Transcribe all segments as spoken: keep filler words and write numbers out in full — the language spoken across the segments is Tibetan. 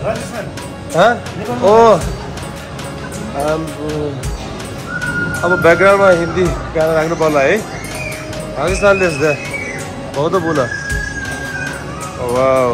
हाँ? ओ, अब, अब बैकग्राउन्डमा हिन्दी गाना राख्नु पर्ला है। पाकिस्तानले यस्तो बहुत बुला। Wow.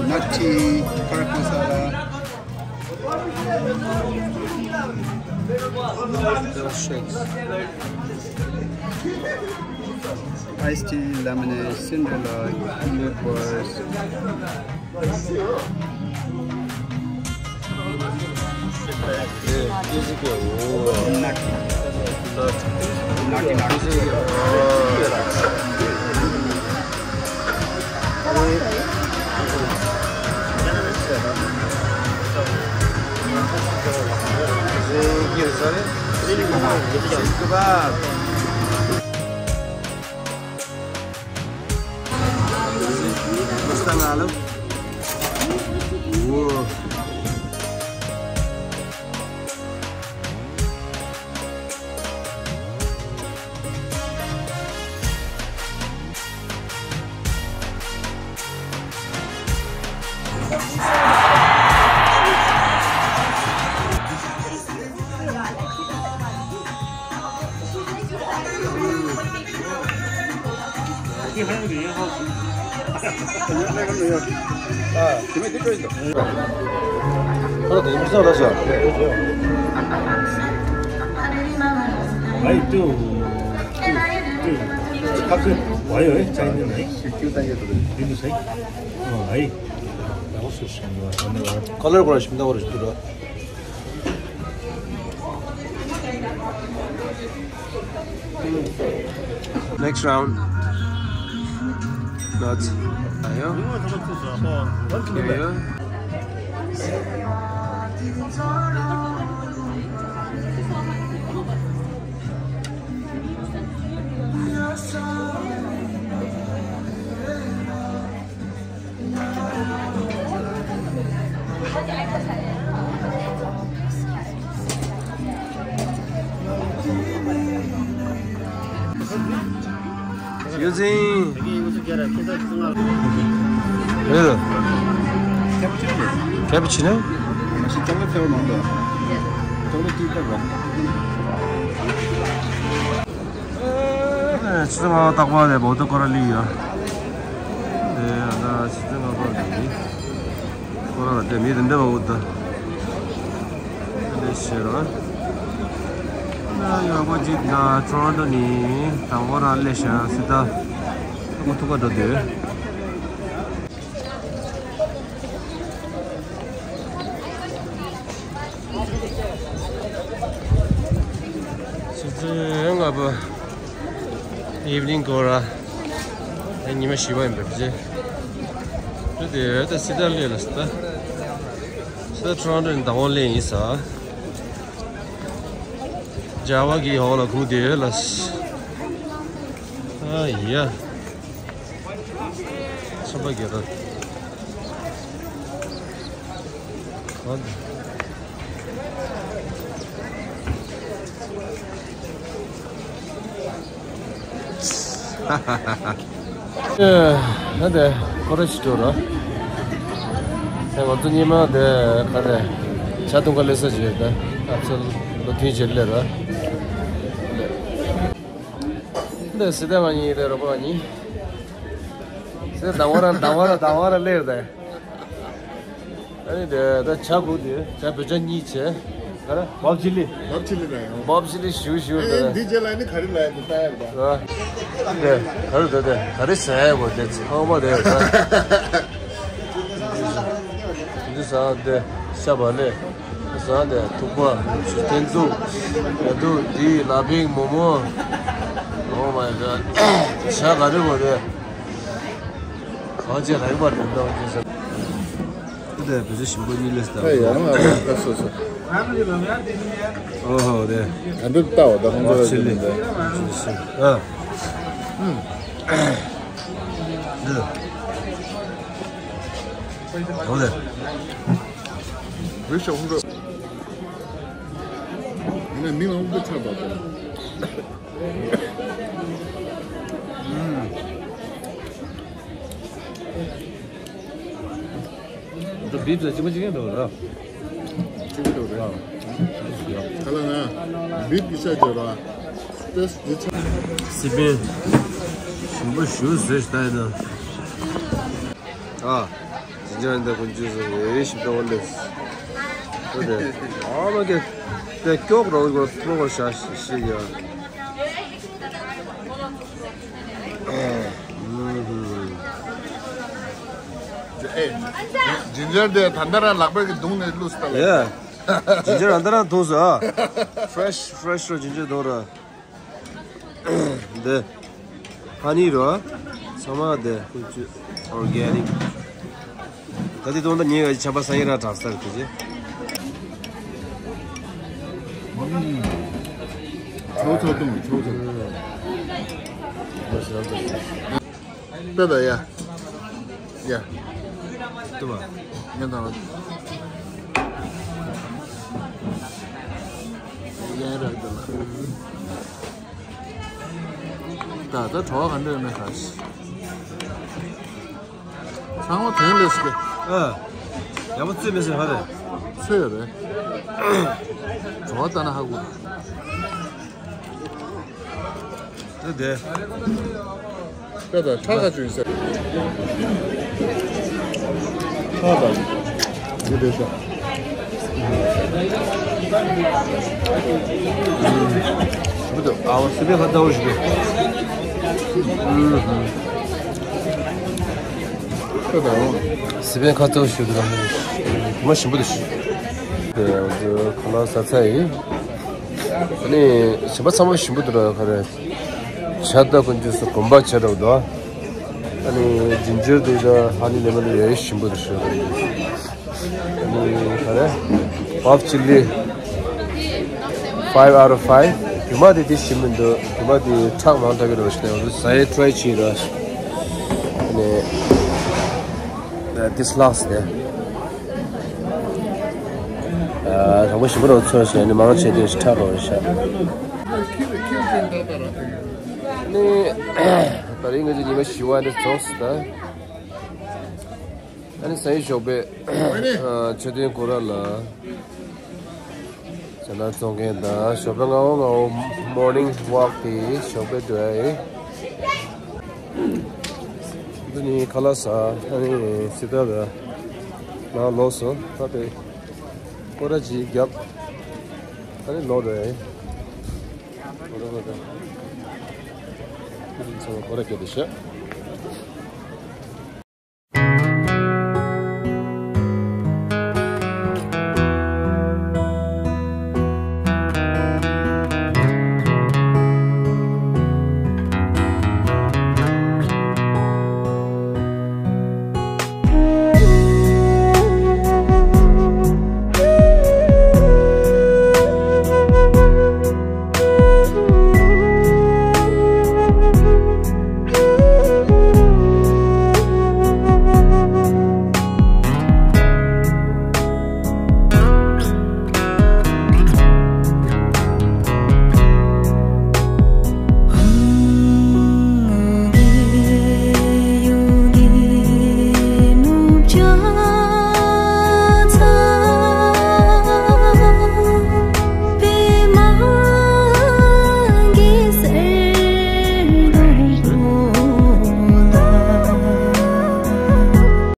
Nutty, correct masala. Shakes. Iced tea, lemonade, Cinderella, liqueurs. Color Next round. Nuts. Ayo. Ayo. Using. Cappuccino? Chocolate flavor མང་འདུག Chocolate tea flavor. ཆུ་ཚོད་ལྔ་པ་རྟག་པར་ནས་བོ་ཏོ་ཀོ་ར་ལི་ཡོད། དེ་ཡང་ད་ཆུ་ཚོད་ལྔ་པ་ནས་ཀོ་ར་ལ་དེ་མི་དེ་འདྲ་བ་འུ་ད། དེ་ཤེས་རོགས། ཡག་པོ་ཅིག་ད་ཊོ་རོན་ཊོ་ནས་དང་པོ་རང་སླེབས་ཤག་སི་ད་ཐུག་ཐུག་འགྲོ་དུས། ཆུ་ཚོད་ལྔ་པ། Evening Gora. ད་ཉི་མ་བཞི་པ་ཡིན་པ་རེད། དེ་དེ་ད་སི་ད་ལས་ལ་སི་ད། སི་ད་ཊོ་རོན་ཊོ་ནས་དང་པོ་ལས་ཡིན་ས། ཇ་བ་གི་འོག་ལ་ཁུག་དེ་ལ། ཨ་ཡ། ཆམ་པ་རྒྱག་ད། གང་དུ། ཨེ། ད་དེ་ཁོ་ར་ཞིག་འགྲོ་ར། དེ་ང་ཚོ་ཉི་མ་དེ་ག་རེ། ཇ་འཐུང་ག་སླེབས་ས་ཞིག་ཡོད་ད། ཨ་ཚོ་ལོ་མཐུན་བྱེད་ལེ་ར། འདི་སི་ཏ་མ་ཉིད་རེད་རོགས་པ་ཉིད། སི་ཏ་དང་བ་ར་དང་བ་ར་དང་བ་ར་སླེབས་ཏེ། ཨ་ནི་དེ་ད་ཇ་གུག་དེ་ཇ་བོད་ཇ་གཉིས་བྱས། ག་རེ། བབ་ཅི་ལི། བབ་ཅི་ལི་ལ་ཡང་། བབ་ཅི་ལི་ཞུ་ཞུ་ཨེ། ད་འདི་རྗེས་ལ་ནི་ག་རེ་ལ་ཡང་ལྟ་ཡག་པ། ཨ། དེ་ག་རེ་དེ་དེ་ག་རེ་ཟ་ཡག་པ་དེ་ཚང་མ་རེད་ད། འདི་ཟ་དེ་ཤ་བ་ལེ། ཟ་དེ་ཐུག་པ། ཐེན་ཚུགས། ཡ་དུ་དི་ལ་ཕིང་མོ་མོ། Oh my god. ཤ་ག་རེ་བ་དེ། གང་བྱས་རག་པ་རེད་འདུག་ཅེས་ཟེར། དེ་བེད་སྤྱོད་ཞིམ་པོ་གཉིས་ལས་ད། ཨེ་ཡང་ང་ལ་ཁ་སོ་སོ། ཨོ་ཧོ་དེ། ཨ་འདི་ལྟ་བ་ད་ཁོང་ཚོ་ལ་ཆི་ལི། ཨ། ཨུམ། འདི། ཨོ་དེ། རི་ཤ་ཧུང་རོ། ང་མི་ལ་ཧུང་རོ་ཆར་པ་དང་། ད་བིབ་ཟ་གཅིག་པ་གཅིག་ཡང་འགྲོ་ར། གཅིག་པ་འགྲོ་ར། ཁ་ལ་ན་བིབ་ཀྱི་ཤ་འཇོ་ར། སི་པན་ཞིམ་པོ་ཞུ་ཟེར་ལྟ་ཡིན་ན། ཨ། ཇིན་ཇར་འདི་ཀུན་ཅི་ཟེར་ཡེ་ཞིབ་ཏུ་འོ་ལེ། ཨོ་དེ། ཨ་མ་ཀེ། དེ་ཀྱོག་རོ་གོ་ཐོ་གོ་ཤ་ཤི་ཡ། ཨེ། ཇིན་ཇར་དེ་ད་ལྟ་རང་ལག་པས་ཀྱི་བརྡུངས་ནས་བླུགས་སྟ་ལ། ཡ། ཇིན་ཇར་ཨ་འདི་རང་བརྡུངས་སོ་ཨ། ཕྲེཤ་ཕྲེཤ་རོ་ཇིན་ཇར་བརྡུངས་ར། འདི། ཧ་ནི་རོ། ཚང་མ་འདི་ཀུན་སྤྱོད་ཨོར་གེ་ནིག་ད་དེ་དོན་དུ་ཉེ་བའི་ཆམ་པ་སང་ཡིན་ར་དྲག་ས་རེད་དེ། ཆོག་ཆོག་བཏུང་ཆོག་ཆོག་ལྟ་ད་ཡ། ཡ། ལྟ་བ། ཉན་དང་། ཡན་ར་ལྟ་ལ། ད་ད་གྲོགས་ག་འདྲ་ཡོད་མེད་ག་ཤི། ཚང་མ་དོན་ལས་སྐྱེ། ཨ། ཡག་པོ་བཙོས་མེད་ཟེར་ཧ་རེད། བཙོས་ཡོད་རེད། གྲོགས་ལྟ་ན་ཧ་གོ། དེ་དེ། དེ་དེ་ཁྲག་ཁ་བཅུ་ཡིན་ཟེར། ཁྲག་དང་། འདི་དེ་ཤ། མི་འདུག་ཨ་བ་སི་པན་ཁ་ཚ་བོ་ཞིག་རེད། ཁྲག་དང་། སི་པན་ཁ་ཚ་བོ་ཞིག་འདུག་མ་ཞིམ་པོ་འདུག་དེ་ཁོ་ན་ས་ཚ་ཡིན། ཨ་ནི་བྱམས་པ་ཚང་མ་ཞིམ་པོ་འདུག་ར་ག་རེ། ཇ་ད་ཀུན་སྤྱོད་སུ་གོམ་པ་ཆེ་རབ་འདུག་ཨ་ནི་ཇིན་ཇར་དེ་ད་ཧ་ནི་ལེ་མོན་དེ་ཡ་ཞིམ་པོ་འདུག་ཤོད་ར། ཨ་ནི་ག་རེ། བབ་ཅི་ལི། Five out of five. རྒྱུ་མ་དེ་དེ་ཞིམ་མི་འདུག་རྒྱུ་མ་དེ་ཁྲག་མང་དྲགས་ཀྱི་རེད་ཤི་ནས་ཟ་ཡི་ཊི་རའི་བྱེད་ར། ཨ་ནི། This last day. ཨ། དང་པོ་ཞིམ་པོ་རོ་ཚོད་བྱས་ནས་མང་ཆེ་དེ་ཁྲག་རོ་ཤ། ནི། ད་རིང་ང་ཚོ་ཉི་མ་བཞི་བ་ནས་རྫོགས་སོང་ད། ཨ་ནི་ས་ཡི་ཞོགས་པའི་ཨ། མཆོད་རྟེན་སྐོར་ར་ལ། ཟ་ན་བཙོང་མཁན་དང་ཞོགས་པའི་སྔ་བོ་སྔ་བོ་མོར་ནིང་ཝོག་དེ་ཞོགས་པའི་འགྲོ་ཡ་ཡིན། འདི་ནི་ཁ་ལག་ཟ། ཨ་ནི་སི་ཏ་ར་ནང་ལོགས་སུ་ད་དེ་སྐོར་ར་ཅིག་རྒྱབ། ཨ་ནི་ལོག་འགྲོ་ཡ་ཡིན། སྐོར་ར་སྐོར་ར། ཚང་མ་སྐོར་ར་རྒྱབ་དེ་ཤ།